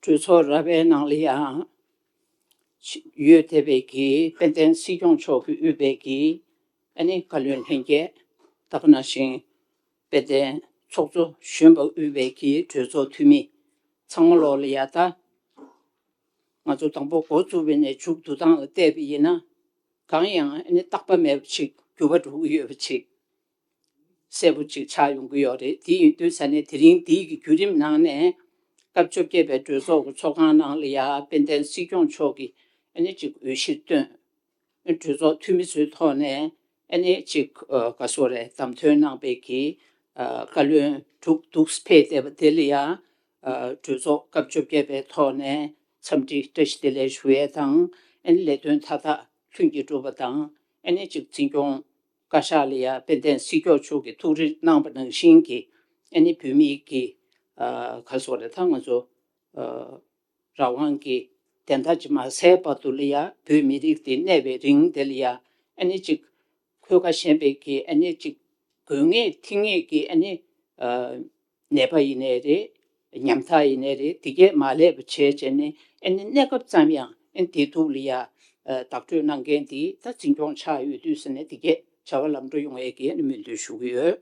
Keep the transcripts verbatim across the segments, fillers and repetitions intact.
གྲོས་ཚོགས་ར་བའི་ནང་ལ་ཡང་ཡོད་བསྡད་པའི་གི་དཔལ་ལྡན་སྲིད་སྐྱོང་མཆོག་གིས་དབུས་པའི་གི་ཨ་ནི་བཀའ་བློན་ལྷན་རྒྱས། ད་ག་ནང་བཞིན་དཔལ་ལྡན་ཚོགས་གཙོ་གཞོན་པ་དབུས་པའི་གི་གྲོས་ཚོགས་འཐུས་མི་ཚང་མ་ལོག་ལ་ཡ་ད། ང་ཚོ་དང་པོ་འགོ་བཙུགས་པ་ནས་མཇུག་བསྡུ་སྟངས་ལ་བལྟས་པ་ཡིན་ན། གང་ཡང་ཨ་ནི་རྟག་པ་མེད་པ་ཅིག་འགྱུར་བ་འགྲོ་གི་ཡོད་པ་ཅིག་གསལ་པོ་ཅིག་ཆགས་ཡོང་གི་ཡོད་རེད། དེ་ཡིན་དུས་ས་ནས་དེ་རིང་འདིའི་གི་བརྒྱུད་རིམ་ནང་ནས་སྐབས་བཅོ་བརྒྱད་པའི་གྲོས་ཚོགས་ཀྱི་ཚོགས་ཁང་ནང་ལ་ཡ་དཔལ་ལྡན་སྲིད་སྐྱོང་མཆོག་གིས་ཨ་ནི་ཅིག་འོས་གཞིར་བཏོན། གྲོས་ཚོགས་འཐུས་མི་ཚོའི་ཐོག་ནས་ཨ་ནི་ཅིག་ཨ་ག་སོ་རེད། བདམས་ཐོན་གནང་པའི་གི་ཨ་བཀའ་བློན་དྲུག་འདུག་ཕེབས་བསྡད་པ་དེ་ལ་ཡང་ཨ་གྲོས་ཚོགས་སྐབས་བཅོ་བརྒྱད་པའི་ཐོག་ནས་འཚམས་འདྲི་བཀྲ་ཤིས་བདེ་ལེགས་ཞུ་ཡས་དང་། ཨ་ནི་ལས་དོན་མཐའ་དག་ལྷུན་གྱིས་གྲུབ་པ་དང་། ཨ་ནི་ཅིག་འཛིན་སྐྱོང་བཀའ་ཤག་ལ་ཡང་དཔལ་ལྡན་སྲིད་སྐྱོང་མཆོག་གིས་ཐུགས་རེ་གནང་པ་ནང་བཞིན་གྱི་ཨ་ནི་བོད་མིའི་གི་ཨ་ག་སོ་རེད། ད་ང་ཚོ་ཨ་རང་དབང་གི་བདེན་མཐའ་ཅིག་མ་གསལ་བར་དུ་ལ་ཡ་བོད་མི་རིགས་དེ་གནས་པའི་རིང་དེ་ལ་ཡ་ཨ་ནི་ཅིག་འཁོས་ཀ་ཞན་པའི་གི་ཨ་ནི་ཅིག་དགོས་ངེས་ཐིག་ངེས་ཀྱི་ཨ་ནི་ཨ་ནད་པ་ཡིན་ནའི་རེད། ཉམ་ཐག་ཡིན་ནའི་རེད། དེ་གས་མ་ལས་པ་བྱས་བྱས་ནས་ཨ་ནི་གནས་སྐབས་ཙམ་ཡང་ཨ་ནི་བདེ་སྡུག་ལ་ཡ་ཨ་བདག་སྤྲོད་གནང་མཁན་དེ་ད་འཛིན་སྐྱོང་ཆགས་ཡོད་དུས་ཟེར་ནས་དེ་གས་བྱ་བ་ལམ་འགྲོ་ཡོང་ཡས་ཀྱི་ཨ་ནི་སྨོན་འདུན་ཞུ་གི་ཡོད།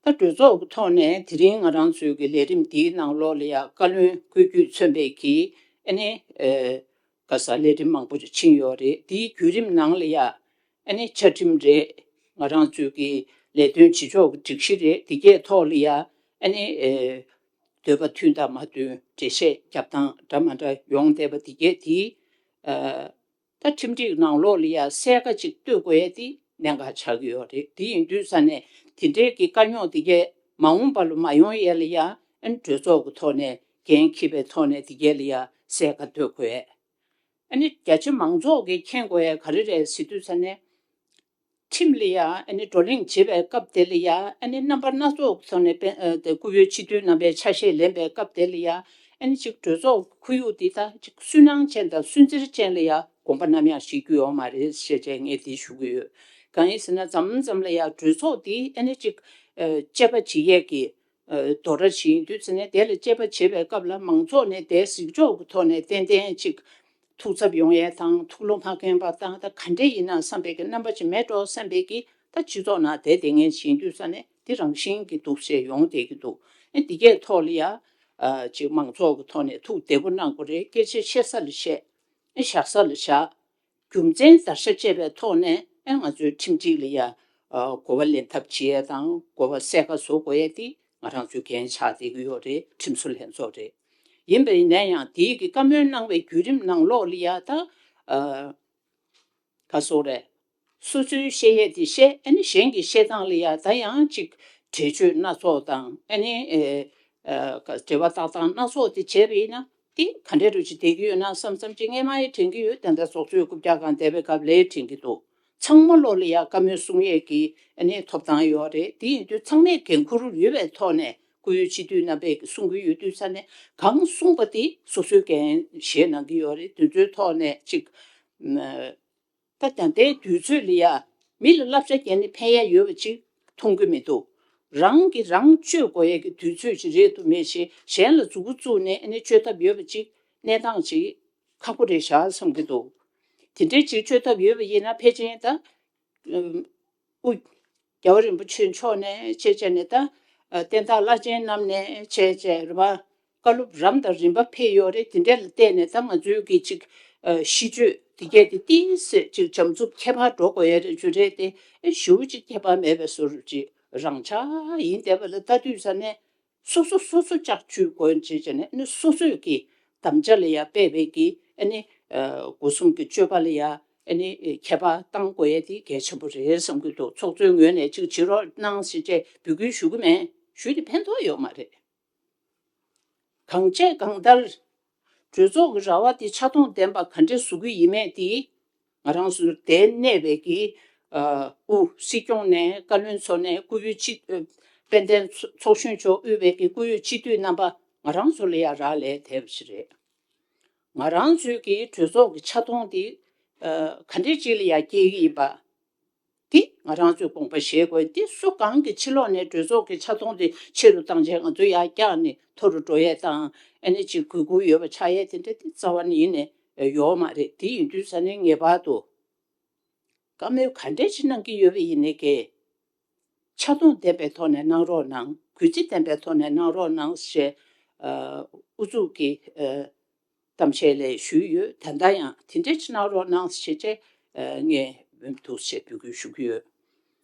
ད་གྲོས་ཚོགས་ཀྱི་ཐོག་ནས་དེ་རིང་ང་རང་ཚོའི་གི་ལས་རིམ་འདིའི་ནང་ལོགས་ལ་ཡ་བཀའ་བློན་སྐུ་བརྒྱུད་མཚོན་པའི་གི་ཨ་ནི་ཨེ་ག་ས་ལས་རིམ་མང་པོ་ཅིག་ཕྱིན་ཡོད་རེད། དེའི་བརྒྱུད་རིམ་ནང་ལ་ཡ་ཨ་ནི་བཅའ་ཁྲིམས་རེད། ང་རང་ཚོའི་གི་ལས་དོན་བྱེད་ཕྱོགས་ཀྱི་སྒྲིག་གཞི་རེད། དེ་གའི་ཐོག་ལ་ཡ་ཨ་ནི་ཨེ་འདོད་པ་མཐུན་དང་མ་མཐུན་འགྲེལ་བཤད་རྒྱབ་སྟངས་འདྲ་མ་འདྲ་ཡོང་བསྡད་པ་དེ་གས་དེ་ཨ། ད་ཁྲིམས་སྒྲིག་ནང་ལོགས་ལ་ཡ་གསལ་ཁ་ཅིག་གཏོད་དགོས་ཡ་དེ་གནད་འགག་ཆགས་ཀྱི་ཡོད་རེད། དེ་ཡིན་དུས་ས་ནས་དེ་འདྲའི་གི་དཀའ་རྙོག་དེ་གས་མ་འོངས་པ་ལ་མ་ཡོང་ཡ་ལ་ཡ་ཨ་ནི་གྲོས་ཚོགས་ཀྱི་ཐོག་ནས་འགན་འཁྱེར་བའི་ཐོག་ནས་དེ་གས་ལ་ཡ་གསལ་ཁ་གཏོད་དགོས་ཡ། ཨ་ནི་རྒྱ་ཆེ་མང་ཚོགས་ཀྱིས་མཁྱེན་དགོས་ཡ་ག་རེ་རེད་ཟེར་དུས་ས་ནས། ཁྲིམས་ལ་ཡ་ཨ་ནི་བགྲོ་གླེང་བྱེད་པའི་སྐབས་དེ་ལ་ཡ་ཨ་ནི་རྣམ་པ་སྣ་ཚོགས་ཀྱི་ཐོག་ནས་སྐུ་བོད་སྤྱི་འཐུས་རྣམ་པའི་ཆ་ཤས་ལེན་པའི་སྐབས་དེ་ལ་ཡ་ཨ་ནི་ཅིག་གྲོས་ཚོགས་ཁོར་ཡུག་འདི་ད་ཅིག་སུན་སྣང་ཅན་དང་སུན་གཙེར་ཅན་ལ་ཡ་དགོངས་པ་ནམ་ཡང་བཞེས་རྒྱུ་ཡོད་མ་རེད་ཞེས་བྱས་ངས་འདི་ཞུ་གི་ཡོད། གང་ཡིན་ཟེར་ན་མཚམས་མཚམས་ལ་ཡ་གྲོས་ཚོགས་འདི་ཨ་ནི་ཅིག་དཔྱད་པ་བྱེད་ཡས་ཀྱི་དོ་ར་ཞིག་ཡིན་དུས་ཚེ་ནས་དེ་ལ་དཔྱད་པ་བྱེད་པའི་སྐབས་ལ་མང་ཚོགས་ནས་དེ་གཟིགས་ཕྱོགས་ཀྱི་ཐོག་ནས་ཏན་ཏན་ཅིག་ཐུགས་འཚབ་ཡོང་ཡས་དང་ཐུགས་བློ་མ་ཁེངས་པ་དང་ད་ག་འདྲས་ཡིན་ན་བསམ་པའི་གི་རྣམ་པ་ཅིག་མེད་འགྲོ་བསམ་པའི་གི་ད་སྤྱི་ཚོགས་ནང་བསྡད་བསྡད་མཁན་ཞིག་ཡིན་དུས་ས་ནས་འདི་རང་བཞིན་གྱི་འདུག་ཞེས་ཡོང་བསྡད་ཀྱི་འདུག་ཨེ་འདི་གས་ཐོག་ལ་ཡ་ཨ་ཅིག་མང་ཚོགས་ཀྱི་ཐོག་ནས་ཐུགས་བདེ་པོ་གནང་དགོས་རེད། སྐད་ཆ་བཤད་ས་ལ་བཤད། ཨེ་བཞག་ས་ལ་བཞག་རྒྱུ་མཚན་བརྡར་ཤ་བཅད་པའི་ཐོག་ནས་ཨེ་ང་ཚོའི་ཁྲིམས་སྒྲིག་ལ་ཡ་ཨ་གོ་བ་ལེན་ཐབས་བྱེད་ཡས་དང་གོ་བ་གསལ་ཁ་བཟོ་དགོས་ཡས་དེ་ང་རང་ཚོའི་འགན་ཆགས་བསྡད་ཀྱི་ཡོད་རེད། ཁྲིམས་བཟོ་ལྷན་ཚོགས་རེད། ཡིན་པ་ཡིན་ན་ཡང་དེའི་གི་བཀའ་མོལ་གནང་བའི་བརྒྱུད་རིམ་ནང་ལོགས་ལ་ཡ་ད་ཨ་ག་སོགས་རེད། སོ་སོའི་བཤད་ཡས་དེ་བཤད། ཨ་ནི་གཞན་གྱི་བཤད་སྟངས་ལ་ཡ་ད་ཡང་ཅིག་འགྲེལ་བརྗོད་སྣ་ཚོགས་དང་ཨ་ནི་ཨེ་ཨ་ག་འགྲེལ་པ་བཏགས་སྟངས་སྣ་ཚོགས་དེ་བྱས་པ་ཡིན་ན་དེ་ག་འདྲས་རུ་ཅིག་བསྡད་ཀྱི་ཡོད་ན་བསམ་བསམ་ཅིག་སྔས་མ་ཡི་དྲན་གྱི་ཡོད། ད་ལྟ་ཚོགས་གཙོའི་རྐུབ་བཀྱག་སྒང་བསྡད་པའི་སྐབས་ལ་དྲན་གྱི་འདུག་ཚང་མ་ལོག་ལ་ཡ་བཀའ་མོལ་གསུང་ཡས་ཀྱི་ཨ་ནི་ཐོབ་ཐང་ཡོད་རེད། དེ་ཡིན་དུས་ཚང་མས་འགན་ཁུར་ཡོད་པའི་ཐོག་ནས་སྐུ་ཡོད་སྤྱི་འཐུས་རྣམ་པས་གསུང་གི་ཡོད་དུས་ས་ནས་གང་གསུངས་པ་དེ་སོ་སོའི་འགན་བཞེས་གནང་གི་ཡོད་རེད། དེ་ཚོའི་ཐོག་ནས་ཅིག་ད་ད་ལྟའི་དུས་ཚོད་ལ་ཡ་མི་ལ་བསླབ་བྱ་བརྒྱབ་ནས་ཕན་ཡ་ཡོད་པ་ཅིག་མཐོང་གི་མི་འདུག་རང་གིས་རང་བཅོས་དགོས་ཡས་ཀྱི་དུས་ཚོད་ཅིག་རེད་འདུག་མེད་ཞེ་གཞན་ལ་མཛུབ་གུ་བཙུགས་ནས་ཨ་ནི་བཅོས་ཐབས་ཡོད་པ་ཅིག་གནས་སྟངས་ཅིག་ཁག་པོ་རེད་བཞག་བསམ་གྱི་འདུག་དེ་འདྲའི་ཅིག་བཅོས་ཐབས་ཡོད་པ་ཡིན་ན་ཕལ་ཆེར་ད་ཨུ་རྒྱལ་བ་རིན་པོ་ཆེ་མཆོག་ནས་བྱས་བྱས་ནས་ད་བསྟན་བདག་བླ་ཆེན་རྣམས་ནས་བྱས་བྱས་རེད་པ། བཀའ་སློབ་རམ་དང་རིམ་པ་ཕེབས་ཡོད་རེད། དེ་འདྲ་ལ་བལྟས་ནས་ད་ང་ཚོའི་གི་ཅིག་ཨ་གཤིས་སྤྱོད་དེ་གས་དེ་ཏིས་ཟེར་ཅིག་འཇམ་རྩུབ་ཁྱད་པར་འགྲོ་དགོས་ཡ་རེད་རྒྱུ་རེད་དེ། ཨེ་ཞེ་པོ་ཅིག་ཁྱད་པར་མེད་པའི་བཟོ་འདྲ་ཅིག་རང་ཆགས་ཡིན་བསྡད་པ་ལ་ལྟ་དུས་ས་ནས་སོ་སོ་སོ་སོ་ལྕགས་ཀྱུས་གོན་བྱས་བྱས་ནས་ཨ་ནི་སོ་སོས་ཀྱི་དམ་བཅའ་ལ་ཡ་དཔག་པའི་གི་ཨ་ནི་ཨ་སྒོ་གསུམ་གྱི་སྤྱོད་པ་ལ་ཡ་ཨ་ནི་ཁྱད་པར་གཏང་དགོས་ཡ་དེ་གལ་ཆེན་པོ་རེད་བསམ་གྱི་འདུག་ཚོགས་གཙོའི་ངོས་ནས་ཅིག་བྱེད་རོགས་གནང་ཞེས་བཅས་འབོད་སྐུལ་ཞུ་གི་མེད། ཞུས་ཏེ་ཕན་ཐོགས་ཡོད་མ་རེད། གང་བྱས་གང་ལྟར། གྲོས་ཚོགས་ཀྱི་ར་བ་དེ་ཆགས་སྡང་ལྡན་པ་ག་འདྲས་བཟོ་གི་ཡིན་མེད་དེ། ང་རང་ཚོ་དེ་གནས་པའི་གི་ཨ་དབུ་སྲིད་སྐྱོང་ནས་བཀའ་བློན་ཚོ་ནས་སྐུ་ཡོད་སྤྱི་ཨ་དཔལ་ལྡན་ཚོགས་གཞོན་མཆོག་དབུས་པའི་གི་སྐུ་ཡོད་སྤྱི་འཐུས་རྣམ་པ་ང་རང་ཚོ་ལ་ཡ་རག་ལས་དེ་བ་ཞིག་རེད། ང་རང་ཚོའི་གི་གྲོས་ཚོགས་ཀྱི་ཆགས་སྡང་དེ་ཨ་ག་འདྲས་ཅིག་ལ་ཡ་སྐྱེལ་གི་ཡིན་པ། འདི་ང་རང་ཚོས་དགོངས་པ་བཞེས་དགོས། འདི་སུ་གང་གི་ཕྱི་ལོགས་ནས་གྲོས་ཚོགས་ཀྱི་ཆ་ཚང་དེ་ཆེ་རུ་བཏང་བྱས་ང་ཚོ་ཡར་བཀྱགས་ནས་མཐོ་རུ་འགྲོ་ཡས་དང་། ཨ་ནི་ཅིག་གུས་བཀུར་ཡོད་པ་ཆགས་ཡས་དེ་འདྲ་དེ་རྩ་བ་ནས་ཡིན་ནས་ཡོད་མ་རེད། དེ་ཡིན་དུས་ཙ་ནས་ངེས་པར་དུ་བཀའ་མོལ་ག་འདྲས་ཅིག་གནང་གི་ཡོད་པ་ཡིན་ནའི་གི། ཆ་ཚང་ལྡན་པའི་ཐོག་ནས་གནང་རོགས་གནང་། གུས་བརྩི་ལྡན་པའི་ཐོག་ནས་གནང་རོགས་གནང་ཞེས་ཨ་ཨུ་ཚུགས་ཀྱིས་ཨ་གཏམ་བཤད་ལས་ཞུས་ཡོད། ད་ལྟ་ཡང་དེ་འདྲ་ཅིག་གནང་རོགས་གནང་ཞེས་བྱས་ཨ་ངས་འོས་འདུག་ཞེས་འབོད་སྐུལ་ཞུ་གི་ཡོད།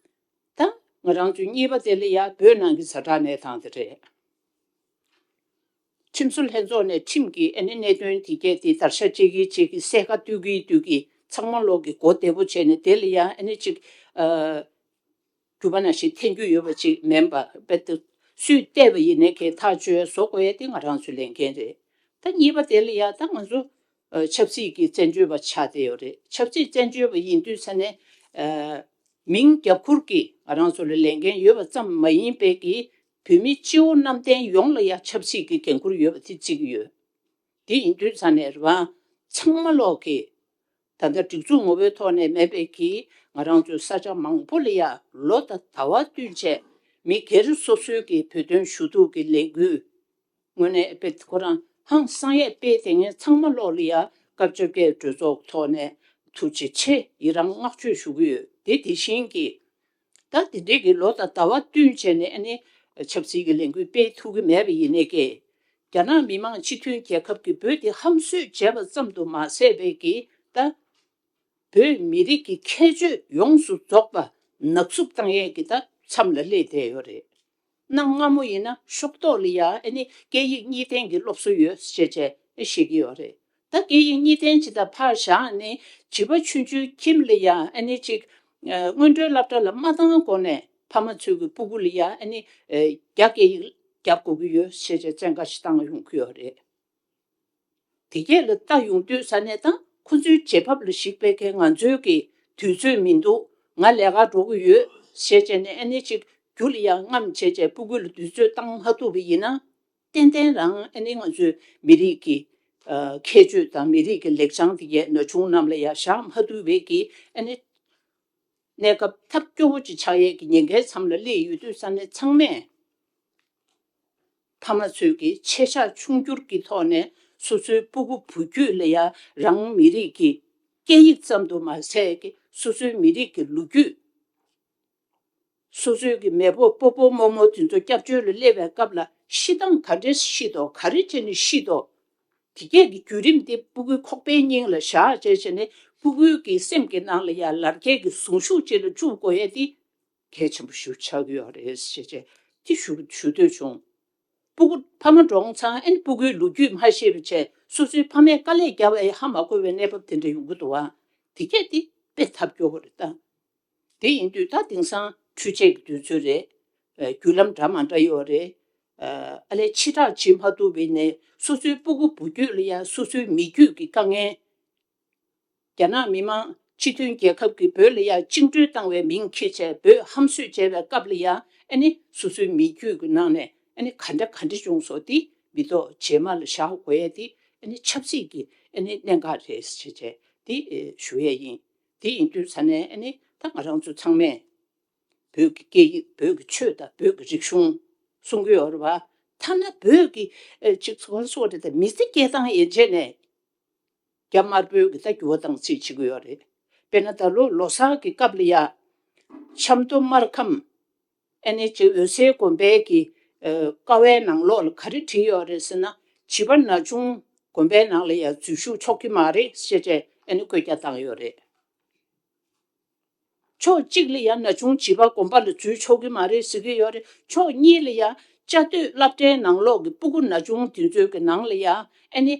ད་ང་རང་ཚོའི་གཉིས་པ་དེ་ལ་ཡ་བོད་ནང་གི་ཛ་དྲག་གནས་སྟངས་དེ་རེད། ཁྲིམས་བཟོ་ལྷན་ཚོགས་ནས་ཁྲིམས་ཀྱི་ཨ་ནི་གནད་དོན་དེ་གས་དེ་བརྡར་ཤ་གཅིག་གིས་གཅིག་གིས་གསལ་ཁ་བཏོད་ཀྱིས་བཏོད་ཀྱིས་ཚང་མ་ལོག་གི་གོ་བདེ་པོ་བྱས་ནས་དེ་ལ་ཡང་ཨ་ནི་ཅིག་ཨ་རྒྱུ་མ་ནང་བཞིན་འཐེན་རྒྱུ་ཡོད་པ་ཅིག་མིན་པ་དཔེ་དེ་སུས་བལྟས་པ་ཡིན་ནའི་གས་ཐག་གཅོད་བཟོ་དགོས་ཡ་དེ་ང་རང་ཚོའི་ལས་འགན་རེད། ད་གཉིས་པ་དེ་ལ་ཡང་ད་ང་ཚོ་ཨ་ཆབ་སྲིད་ཀྱི་བཙན་བྱོལ་བ་ཆགས་བསྡད་ཡོད་རེད། ཆབ་སྲིད་བཙན་བྱོལ་བ་ཡིན་དུས་ཙ་ནས་ཨ་མིང་རྒྱབ་ཁུར་གྱིས་ང་རང་ཚོ་ལ་ལས་འགན་ཡོད་པ་ཙམ་མ་ཡིན་པའི་གི་བོད་མི་སྤྱི་བོ་གནམ་བསྟན་ཡོངས་ལ་ཡང་ཆབ་སྲིད་ཀྱི་འགན་ཁུར་ཡོད་པ་དེ་བརྩི་གི་ཡོད། དེ་ཡིན་དུས་ཙ་ནས་རེད་བ། ཚང་མ་ལོག་གི་ད་ལྟ་སྒྲིག་འཛུགས་ངོ་བོའི་ཐོག་ནས་མེད་པའི་གི་ང་རང་ཚོའི་ས་ཆ་མང་པོ་ལ་ཡང་ལོ་དང་ཟླ་བ་བསྟུན་བྱས་མི་སྒེར་སོ་སོའི་གི་བོད་དོན་ཞུ་གཏུག་གི་ལས་འགུལ་དངོས་གནས་དཔེ་ཁོ་རང་ཧང་སང་ཡས་དཔེ་དེ་ངས་ཚང་མ་ལོག་ལ་ཡ་སྐབས་བཅོ་བརྒྱད་གྲོས་ཚོགས་ཐོག་ནས་ཐུགས་རྗེ་ཆེ་ཡི་རང་བསྔགས་བརྗོད་ཞུ་གི་ཡོད། དེ་དེ་བཞིན་གྱི་ད་དེ་འདྲའི་གི་ལོ་དང་ཟླ་བ་བསྟུན་བྱས་ནས་ཨ་ནི་ཆབ་སྲིད་ཀྱི་ལས་འགུལ་སྤེལ་ཐུབ་ཀྱི་མེད་པ་ཡིན་ནའི་ཀྱེ། རྒྱ་ནག་མི་དམངས་སྤྱི་མཐུན་རྒྱལ་ཁབ་ཀྱིས་བོད་དེ་ཧམ་བཟོས་བྱས་པ་ཙམ་དུ་མ་ཟད་པའི་གི་ད། བོད་མི་རིགས་ཀྱི་ཁྱད་ཆོས་ཡོངས་སུ་རྫོགས་པ་ནག་བསུབ་བཏང་ཡས་ཀྱི་ད་མཚམས་ལ་སླེབས་བསྡད་ཡོད་རེད། གནའ་སྔ་མོ་ཡིན་ན་ཤོག་ཐོག་ལ་ཡ་ཨ་ནི་སྐད་ཡིག་གཉིས་ལྡན་གྱི་སློབ་གསོ་ཡོད་ཞེས་བྱས་ཨེ་བཤད་ཀྱི་ཡོད་རེད། ད་སྐད་ཡིག་གཉིས་ལྡན་ཅིག་ད་ཕར་བཞག་ནས་བྱིས་པ་ཆུང་ཆུང་ཁྱིམ་ལ་ཡ་ཨ་ནི་ཅིག་ཨ་སྔོན་འགྲོའི་སློབ་གྲྭ་ལ་མ་བཏང་གོང་ནས་ཕ་མ་ཚོས་ཀྱི་སྤུ་གུ་ལ་ཡ་ཨ་ནི་ཨ་རྒྱ་སྐད་ཡིག་རྒྱབ་དགོས་ཀྱི་ཡོད་ཞེས་བྱས་བཙན་བཀའ་ཞིག་བཏང་ཡོང་གི་ཡོད་རེད། དེ་གས་ལ་ལྟ་ཡོང་དུས་ས་གནས་དང་ཁོ་ཚོའི་རྗེས་ཕབ་ལ་གཞིགས་པའི་གས་ང་ཚོའི་གི་དུས་ཚོད་མི་འདུག་ང་ལས་ཀ་འགྲོ་གི་ཡོད་ཞེས་བྱས་ནས་ཨ་ནི་ཅིག་རྒྱུ་ལ་ཡང་རྔམ་བྱས་བྱས་སྤུ་གུ་ལ་དུས་ཚོད་བཏང་མ་ཐུབ་པ་ཡིན་ན། ཏན་ཏན་རང་ཨ་ནི་ང་ཚོའི་མི་རིགས་ཀྱི་ཨ་ཁྱད་ཆོས་དང་མི་རིགས་ཀྱི་ལེགས་བྱང་དེ་གས་ན་ཆུང་རྣམས་ལ་ཡང་བཞག་མ་ཐུབ་པའི་གི་ཨ་ནི་གནས་སྐབས་ཐབས་སྐྱོ་བོ་ཅིག་ཆགས་ཡས་ཀྱི་ཉེན་ཁའི་མཚམས་ལ་སླེབས་ཡོད་དུས་ས་གནས་ཚང་མས་ཕ་མ་ཚོས་ཀྱི་ཆེ་ཆག་ཆུང་འགྱུར་གྱི་ཐོག་ནས་སོ་སོའི་སྤུ་གུ་བུ་རྒྱུད་ལ་ཡང་རང་མི་རིགས་ཀྱི་སྐད་ཡིག་ཙམ་དུ་མ་ཟད་ཀྱི་སོ་སོའི་མི་རིགས་ཀྱི་ལོ་རྒྱུས། སོ་སོའི་གི་མེས་པོ་སྤོ་བོ་རྨོ་མོ་དེ་ཚོ་སྐྱབས་བཅོལ་ལ་སླེབས་པའི་སྐབས་ལ་ཤི་སྟངས་ག་འདྲས་ཤི་དོ་ག་རེ་བྱས་ནས་ཤི་དོ། དེ་གས་ཀྱི་བརྒྱུད་རིམ་དེ་སྤུ་གུའི་ཁོག་པའི་སྙིང་ལ་བཞག་བྱས་བྱས་ནས་སྤུ་གུའི་གི་སེམས་ཀྱི་ནང་ལ་ཡང་ལར་རྒྱས་ཀྱི་ཟུངས་ཤུགས་ཅིག་ལ་བཅུག་དགོས་ཡས་དེ་གལ་ཆེན་པོ་ཞིག་ཆགས་ཀྱི་ཡོད་རེད་ཞེས་བྱས་དེ་ཞུ་ཞུ་འདོད་བྱུང་། སྤུ་གུ་ཕ་མ་གྲོངས་ཚང་ཨ་ནི་སྤུ་གུའི་ལོ་རྒྱུས་མ་ཤེས་པ་བྱས་སོ་སོའི་ཕ་མས་དཀའ་ལས་བརྒྱབ་པ་ཡང་ཧ་མ་གོ་བའི་གནས་བབ་དེ་འདྲ་ཡོང་གི་འདུག་བ། དེ་གས་དེ་དཔེ་ཐབས་སྐྱོ་བོ་རེད་ད། དེ་ཡིན་དུས་ད་དེང་སང་འཕྲུལ་ཆས་ཀྱི་དུས་ཚོད་རེད། ཨ་བརྒྱུད་ལམ་འདྲ་མ་འདྲ་ཡོད་རེད། ཨ་ཨ་ལས་ཕྱི་བསྒྲགས་བྱེད་མ་ཐུབ་པའི་ནས་སོ་སོའི་སྤུ་གུ་བུ་རྒྱུད་ལ་ཡང་སོ་སོའི་མི་རྒྱུད་ཀྱི་དཀའ་ངལ། རྒྱ་ནག་མི་དམངས་སྤྱི་མཐུན་རྒྱལ་ཁབ་ཀྱིས་བོད་ལ་ཡང་བཅིངས་འགྲོལ་བཏང་བའི་མིང་འཁྱེར་བྱས་བོད་ཧམ་བཟོས་བྱས་པའི་སྐབས་ལ་ཡང་ཨ་ནི་སོ་སོའི་མི་རྒྱུད་ཀྱི་ནང་ནས་ཨ་ནི་ག་འདྲ་ག་འདྲ་བྱུང་སོང་དེ་མི་ཐོག་རྗེས་མ་ལ་བཞག་དགོས་ཡ་དེ་ཨ་ནི་ཆབ་སྲིད་ཀྱི་ཨ་ནི་གནད་འགག་རེད་ཟེར་བྱས་དེ་ཞུ་ཡ་ཡིན། དེ་ཡིན་དུས་ས་ནས་ཨ་ནི་ད་ང་རང་ཚོ་ཚང་མས་བོད་ཀྱི་སྐད་ཡིག་བོད་ཀྱི་ཆོས་དང་བོད་ཀྱི་རིག་གཞུང་གསུང་གི་ཡོད་རེད་བ། ཐ་ན་བོད་ཀྱི་ཨ་ཅིག་ཚོགས་སོགས་རེད་ད་མི་ཚེ་སྐྱེལ་སྟངས་ཡན་ཆད་ནས་རྒྱ་དམར་པོའི་གི་ད་འགྱུར་བ་བཏང་རྩིས་བྱེད་ཀྱི་ཡོད་རེད། དཔེར་ན་ད་ལོ་ལོ་གསར་གྱི་སྐབས་ལ་ཡ་ཆབ་མདོ་སྨར་ཁམས་ཨ་ནི་ཅིག་འོད་གསལ་དགོན་པའི་གི་ཨ་ཀ་བའི་ནང་ལོགས་ལ་ག་རེ་བྲིས་ཡོད་རེད་ཟེར་ན་བྱིས་པ་ན་ཆུང་དགོན་པའི་ནང་ལ་ཡ་འཛུལ་ཞུགས་ཆོག་གི་མ་རེད་ཟེར་བྱས་ཨ་ནི་བཀོད་རྒྱ་བཏང་ཡོད་རེད། ཕྱོགས་གཅིག་ལ་ཡང་ན་ཆུང་བྱིས་པ་དགོན་པ་ལ་འཛུལ་ཆོག་གི་མ་རེད་ཟེར་གྱི་ཡོད་རེད། ཕྱོགས་གཉིས་ལ་ཡང་བཅའ་སྡོད་སློབ་གྲྭའི་ནང་ལོགས་ཀྱི་སྤུ་གུ་ན་ཆུང་དེ་ཚོའི་གི་ནང་ལ་ཡང་ཨ་ནི་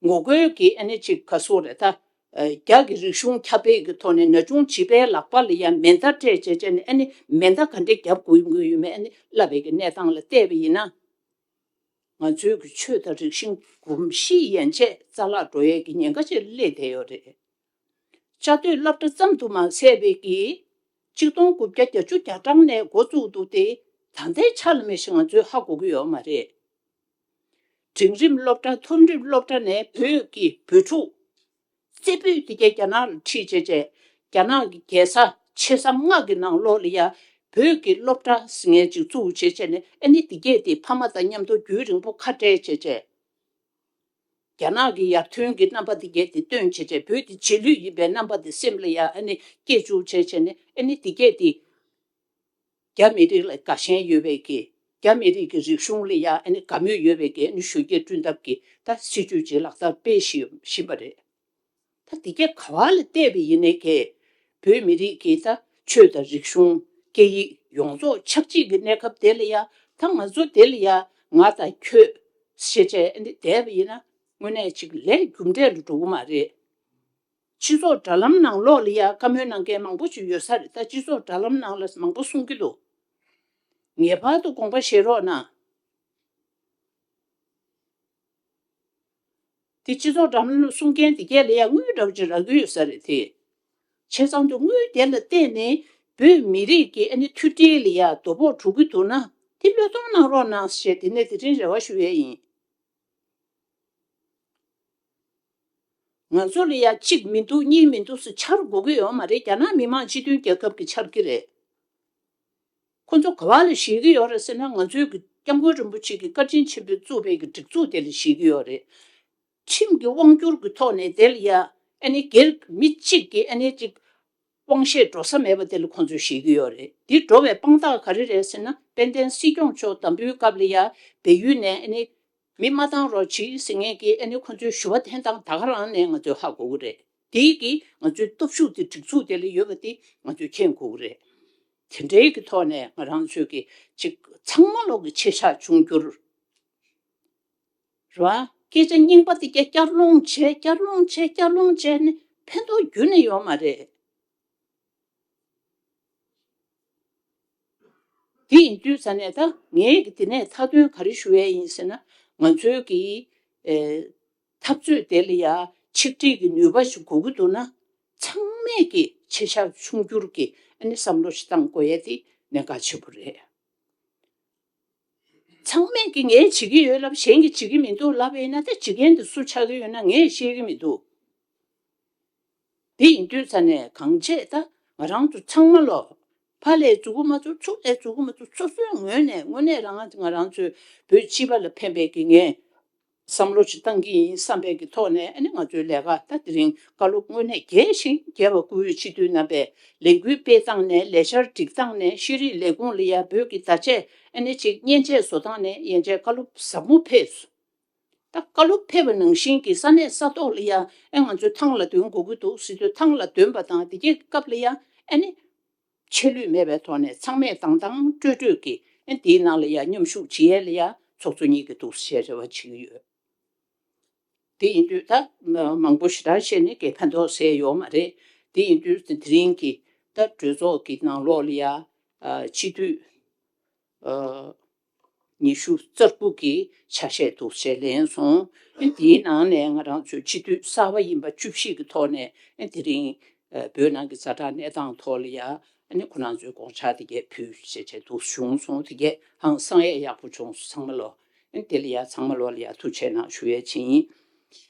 ངོ་རྒོལ་གྱི་ཨ་ནི་ཅིག་ག་སོགས་རེད་ད། རྒྱ་གི་རིག་གཞུང་ཁྱབ་སྤེལ་གྱི་ཐོག་ནས་ན་ཆུང་བྱིས་པའི་ལག་པ་ལ་ཡང་མེ་མདའ་སྤྲད་བྱས་བྱས་ནས་ཨ་ནི་མེ་མདའ་ག་འདྲས་རྒྱབ་དགོས་ཀྱི་ཡོད་མེད་ཨ་ནི་བསླབ་པའི་གི་གནས་སྟངས་ལ་བལྟས་པ་ཡིན་ན། ང་ཚོའི་གི་ཆོས་དང་རིག་གཞུང་གོམས་གཤིས་ཡན་ཆད་རྩ་བརླག་འགྲོ་ཡས་ཀྱི་ཉེན་ཁ་ཅིག་སླེབས་བསྡད་ཡོད་རེད། བཅའ་སྡོད་སློབ་གྲྭ་ཙམ་དུ་མ་ཟད་པའི་གི་གཅིག་སྟོང་དགུ་བརྒྱ་བརྒྱད་ཅུ་གྱ་གྲངས་ནས་འགོ་བཙུགས་འདུག་སྟེ་ད་ལྟའི་ཆ་ལ་མེད་ཞིག་ང་ཚོས་ཧ་གོ་གི་ཡོད་མ་རེད། འབྲིང་རིམ་སློབ་གྲྭ་མཐོ་རིམ་སློབ་གྲྭ་ནས་བོད་ཀྱི་བོད་ཕྲུག་རྩེ་ཕུད་དེ་གའི་རྒྱ་ནག་ལ་ཁྲིད་བྱས་བྱས་ རྒྱ་ནག་གི་རྒྱལ་ས་ཆེ་ས་ལྔ་གི་ནང་ལོགས་ལ་ཡ་བོད་ཀྱི་སློབ་གྲྭ་ཟེར་མཁན་ཅིག་བཙུགས་བྱས་བྱས་ནས་ཨ་ནི་འདི་གས་དེ་ཕ་མ་དང་མཉམ་དུ་རྒྱུན་རིང་པོ་ཁ་བྲལ་བྱས་བྱས། རྒྱ་ནག་གི་ཡར་ཐོན་གྱི་རྣམ་པ་འདི་གས་དེ་སྟོན་བྱས་བྱས། བོད་དེ་རྗེས་ལུས་ཡིན་པའི་རྣམ་པ་དེ་སེམས་ལ་ཡ་ཨ་ནི་སྐྱེ་བཅུག་བྱས་བྱས་ནས་ཨ་ནི་འདི་གས་དེ། རྒྱ་མི་རིགས་ལ་དགའ་ཞེན་ཡོད་པའི་གི། རྒྱ་མི་རིགས་ཀྱི་རིག་གཞུང་ལ་ཡ་ཨ་ནི་དགའ་མོས་ཡོད་པའི་གི་ཨ་ནི་གཞོན་སྐྱེས་བསྐྲུན་ཐབས་ཀྱི་ད་སྲིད་ཇུས་ཅིག་ལག་བསྟར་སྤེལ་བཞིན་བཞིན་པ་རེད། ད་འདི་གས་ག་བ་ལ་བལྟས་པ་ཡིན་ནའི་གི། བོད་མི་རིགས་ཀྱི་ད་ཆོས་དང་རིག་གཞུང་སྐད་ཡིག་ཡོངས་རྫོགས་ཆགས་འཇིག་གི་གནས་སྐབས་དེ་ལ་ཡ། ད་ང་ཚོ་དེ་ལ་ཡ་ང་དང་ཁྱོད་ཞེས་བྱས་ཨ་ནི་བསྡད་པ་ཡིན་ན་དངོས་གནས་ཅིག་ལས་རྒྱུ་འབྲས་ལ་འགྲོ་གི་མ་རེད། སྤྱི་ཚོགས་དྲ་ལམ་ནང་ལོགས་ལ་ཡ་བཀའ་མོལ་གནང་མཁན་མང་པོ་ཞིག་ཡོད་ས་རེད། ད་སྤྱི་ཚོགས་དྲ་ལམ་ནང་ལ་མང་པོ་གསུང་གི་འདུག་ངེས་པར་དུ་དགོངས་པ་བཞེས་རོགས་གནང་། དེ་སྤྱི་ཚོགས་དྲ་ལམ་གསུང་མཁན་དེ་གས་ལ་ཡ་དངུལ་འདྲ་བོ་ཅིག་རག་གི་ཡོད་ས་རེད་དེ། བྱས་ཙང་དུ་དངུལ་དེ་ལ་བརྟེན་ནས་བོད་མི་རིགས་ཀྱི་ཨ་ནི་མཐུན་སྒྲིལ་ལ་ཡ་དོ་ཕོག་འགྲོ་གི་འདུག་ན་དེ་བློས་གཏོང་གནང་རོགས་གནང་ཞེས་དེ་ནས་དེ་རིང་རེ་བ་ཞུ་ཡས་ཡིན། ང་ཚོ་ལ་ཡ་གཅིག་མི་འདུག་གཉིས་མི་འདུག་ཟེར་འཆར་དགོས་ཀྱི་ཡོད་མ་རེད། རྒྱ་ནག་མི་དམངས་སྤྱི་མཐུན་རྒྱལ་ཁབ་ཀྱི་འཆར་གྱི་རེད། ཁོ་ཚོ་ག་བ་ལ་ཞེད་ཀྱི་ཡོད་རེད་ཟེར་ན། ང་ཚོའི་གི་སྐྱབས་མགོན་རིན་པོ་ཆེ་གི་བཀའ་དྲིན་ཆེན་པོས་བཙུགས་པའི་གི་སྒྲིག་འཛུགས་དེ་ལ་ཞེད་ཀྱི་ཡོད་རེད། ཁྲིམས་ཀྱི་དབང་སྒྱུར་གྱི་ཐོག་ནས་དེ་ལ་ཡ་ཨ་ནི་སྒེར་མི་གཅིག་གིས་ཨ་ནི་གཅིག་དབང་ཤེད་འགྲོ་ས་མེད་པ་དེ་ལ་ཁོང་ཚོས་ཞེད་ཀྱི་ཡོད་རེད། འདི་འགྲོ་བའི་དཔང་རྟགས་ག་རེ་རེད་ཟེར་ན། དཔལ་ལྡན་སྲིད་སྐྱོང་མཆོག་དམ་འབུལ་སྐབས་ལ་ཡ་བལ་ཡུལ་ནས་ཨ་ནི་མི་མ་བཏང་རོགས་གྱིས་ཟེར་མཁན་གྱི་ཨ་ནི་ཁོང་ཚོའི་ཞུ་བ་འཐེན་སྟངས་ད་ག་རང་ནས་ང་ཚོས་ཧ་གོ་གི་རེད། དེའི་གི་ང་ཚོའི་སྟོབས་ཤུགས་དེ་སྒྲིག་འཛུགས་དེ་ལ་ཡོད་པ་དེ་ང་ཚོས་མཁྱེན་དགོས་ཀྱི་རེད། དེ་འདྲའི་གི་ཐོག་ནས་ང་རང་ཚོས་གི་ཅིག་ཚང་མ་ལོག་གི་ཆེ་ཆག་བྱུང་རྒྱུར། རེད་བ། སྐད་ཆ་རྙིང་པ་དེ་ག་བསྐྱར་སློང་བྱས་བསྐྱར་སློང་བྱས་བསྐྱར་སློང་བྱས་ནས་ཕན་ཐོགས་ཁྱོན་ནས་ཡོད་མ་རེད། དེ་ཡིན་དུས་ཙ་ནས་ད་ངས་ཀྱི་དེ་ནས་མཐའ་དོན་ག་རེ་ཞུ་ཡས་ཡིན་ཟེར་ན། ང་ཚོའི་གི་ཨེ་འཐབ་རྩོད་དེ་ལ་ཡ་ཆིག་སྒྲིལ་གྱི་ནུས་པ་ཞིག་དགོས་ཀྱི་འདུག་ན། ཚང་མས་ཀྱི་ཆེ་ཆག་ཆུང་འགྱུར་གྱི་ཨ་ནི་བསམ་བློ་ཞིག་བཏང་དགོས་ཡས་དེ་གནད་འགག་ཆེན་པོ་རེད། ཚང་མས་ཀྱི་ངས་བྱེད་ཀྱི་ཡོད་ལབ། གཞན་གྱིས་བྱེད་ཀྱི་མི་འདུག་ལབ་ཡིན་ན། ད་བྱེད་མཁན་དེ་སུ་ཆགས་ཀྱི་ཡོད་ན་ངས་ཤེས་ཀྱི་མི་འདུག་དེ་ཡིན་དུས་ཙ་ནས་གང་བྱས་ད་ང་རང་ཚོ་ཚང་མ་ལོ། ཕར་ལས་འཛུགས་ཀྱི་མ་ཚུགས་ཚུར་ལས་འཛུགས་ཀྱི་མ་ཚུགས་སོ་སོའི་ངོས་ནས་དངོས་གནས་རང་ང་རང་ཚོའི་བོད་སྤྱི་པ་ལ་ཕན་པའི་གི་ངས་བསམ་བློ་ཞིག་བཏང་གི་ཡིན་བསམ་པའི་གི་ཐོག་ནས་ཨ་ནི་ང་ཚོའི་ལས་ཀ་ད་དེ་རིང་བཀའ་སློབ་དངོས་གནས་རྒྱས་ཤིང་རྒྱས་པ་བསྐུལ་ཡོད། སྤྱི་འཐུས་རྣམ་པས་ལས་འགུལ་སྤེལ་སྟངས་ནས་ལས་འཆར་སྒྲིག་སྟངས་ནས་ཤེས་རིག་ལས་ཁུངས་ལ་ཡ་བོད་ཀྱི་བརྡ་ཆད་ཨ་ནི་ཅིག་མཉེན་ཆས་བཟོ་སྟངས་ནས་ཡན་ཆད་བཀའ་སློབ་ཟབ་མོ་ཕེབས་སོང་། ད་བཀའ་སློབ་ཕེབས་པ་ནང་བཞིན་གྱི་ས་གནས་ས་ཐོག་ལ་ཡ་ཨེ་ང་ཚོས་ཐང་ལ་འདོན་དགོས་ཀྱི་འདུག་ཟེར་དུས་ཐང་ལ་འདོན་པ་དང་དེ་གའི་སྐབས་ལ་ཡ་ཨ་ནི་ཆད་ལུས་མེད་པའི་ཐོག་ནས་ཚང་མས་དང་དང་སྤྲོས་སྤྲོས་ཀྱིས་ཨེ་དེའི་ནང་ལ་ཡ་མཉམ་ཞུགས་བྱེད་ཡས་ལ་ཡ་ཚོགས་གཙོ་གཉིས་ཀྱི་འདུག་ཟེར་རེ་བ་བྱེད་ཀྱི་ཡོད། དེ་ཡིན་དུས་ད་མང་པོ་ཞེ་དྲག་བཤད་ནས་གའི་ཕན་ཐོགས་ཟེར་ཡོད་མ་རེད། དེ་ཡིན་དུས་དེ་རིང་གི་ད་གྲོས་ཚོགས་ཀྱི་ནང་ལོགས་ལ་ཡ་ཨ་སྤྱི་འཐུས་ཨ་ཉི་ཤུ་རྩ་དགུ་གི་ཆ་ཤས་འདུག་ཟེར་ལེན་སོང་། ཨ་དེའི་ནང་ནས་ང་རང་ཚོའི་སྤྱི་འཐུས་གསར་པ་ཡིན་པ་བཅུ་བཞི་གི་ཐོག་ནས་ཨ་དེ་རིང་ཨ་བོད་ནང་གི་ཛ་དྲག་གནས་སྟངས་ཐོག་ལ་ཡ་ཨ་ནི་ཁོ་རང་ཚོའི་དགོངས་འཆར་དེ་གས་ཕུལ་ཞེས་བྱས་འདུག་བྱུང་སོང་། དེ་གས་ཧང་སང་ཡས་ཡག་པོ་བྱུང་སོང་། ཚང་མ་ལོ། ཨ་དེ་ལ་ཡ་ཚང་མ་ལོ་ལ་ཡ་ཐུགས་རྗེ་གནང་ཞུ་ཡས་ཕྱིན།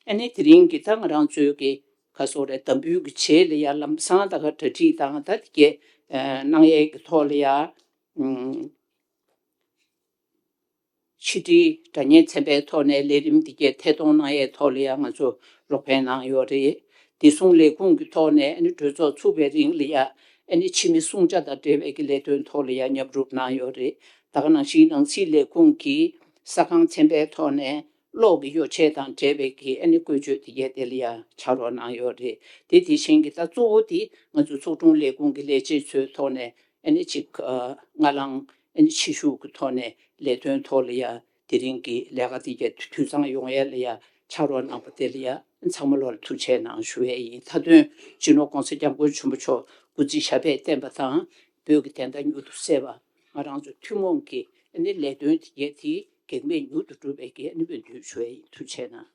ཨ་ནི་དེ་རིང་གི་ད་ང་རང་ཚོའི་གི་ག་སོགས་རེད། དམ་འབུལ་གྱི་རྗེས་ལ་ཡ་ལམ་སང་ད་ག་གྲ་སྒྲིག་དང་ད་དེ་གས་ཨ་གནང་ཡས་ཀྱི་ཐོག་ལ་ཡ་ཨུམ་ཕྱི་དྲིལ་དྲ་བརྙན་ཚན་པའི་ཐོག་ནས་ལས་རིམ་འདི་གས་ཐད་གཏོང་གནང་ཡས་ཐོག་ལ་ཡང་ང་ཚོ་རོགས་ཕན་གནང་ཡོད་རེད། བདེ་སྲུང་ལས་ཁུངས་ཀྱི་ཐོག་ནས་ཨ་ནི་གྲོས་ཚོགས་ཚུགས་པའི་རིང་ལ་ཡ་ཨ་ནི་ཕྱི་མི་སྲུང་བྱ་དང་འབྲེལ་བའི་གི་ལས་དོན་ཐོག་ལ་ཡ་མཉམ་རུབ་གནང་ཡོད་རེད། ད་ག་ནང་བཞིན་ནང་སྲིད་ལས་ཁུངས་ཀྱི་ས་ཁང་ཚན་པའི་ཐོག་ནས་གློག་གི་ཡོ་བྱད་དང་འབྲེལ་བའི་གི་ཨ་ནི་བཀོལ་སྤྱོད་དེ་གས་དེ་ལ་ཡ་ཕྱག་རོགས་གནང་ཡོད་རེད། དེ་དེ་བཞིན་གྱི་ད་གཙོ་བོ་དེ་ང་ཚོ་ཚོགས་དྲུང་ལས་ཁུངས་ཀྱི་ལས་བྱེད་ཚོའི་ཐོག་ནས་ཨ་ནི་ཅིག་ཨ་སྔ་ལངས་ཨ་ནི་ཕྱི་ཞུགས་ཀྱི་ཐོག་ནས་ལས་དོན་ཐོག་ལ་ཡ་དེ་རིང་གི་ལས་ཀ་དེ་གས་འཐུས་ཚང་ཡོང་ཡས་ལ་ཡ་ཕྱག་རོགས་གནང་པ་དེ་ལ་ཡ་ཚང་མ་ལོ་ལ་ཐུགས་རྗེ་གནང་ཞུ་ཡས་ཡིན། མཐའ་དོན་སྤྱི་ནོར་༸གོང་ས་༸སྐྱབས་མགོན་ཆེན་པོ་མཆོག་སྐུ་ཚེ་ཞབས་པད་བརྟན་པ་དང་བོད་ཀྱི་བདེན་མཐའ་མྱུར་དུ་གསལ་བ། ང་རང་ཚོ་ཐུན་མོང་གི་ཨ་ནི་ལས་དོན་དེ་གས་དེ་གེགས་མེད་མྱུར་དུ་འགྲུབ་པའི་གི་ཨ་ནི་སྨོན་འདུན་ཞུ་ཡས་ཡིན། ཐུགས་རྗེ་གནང་།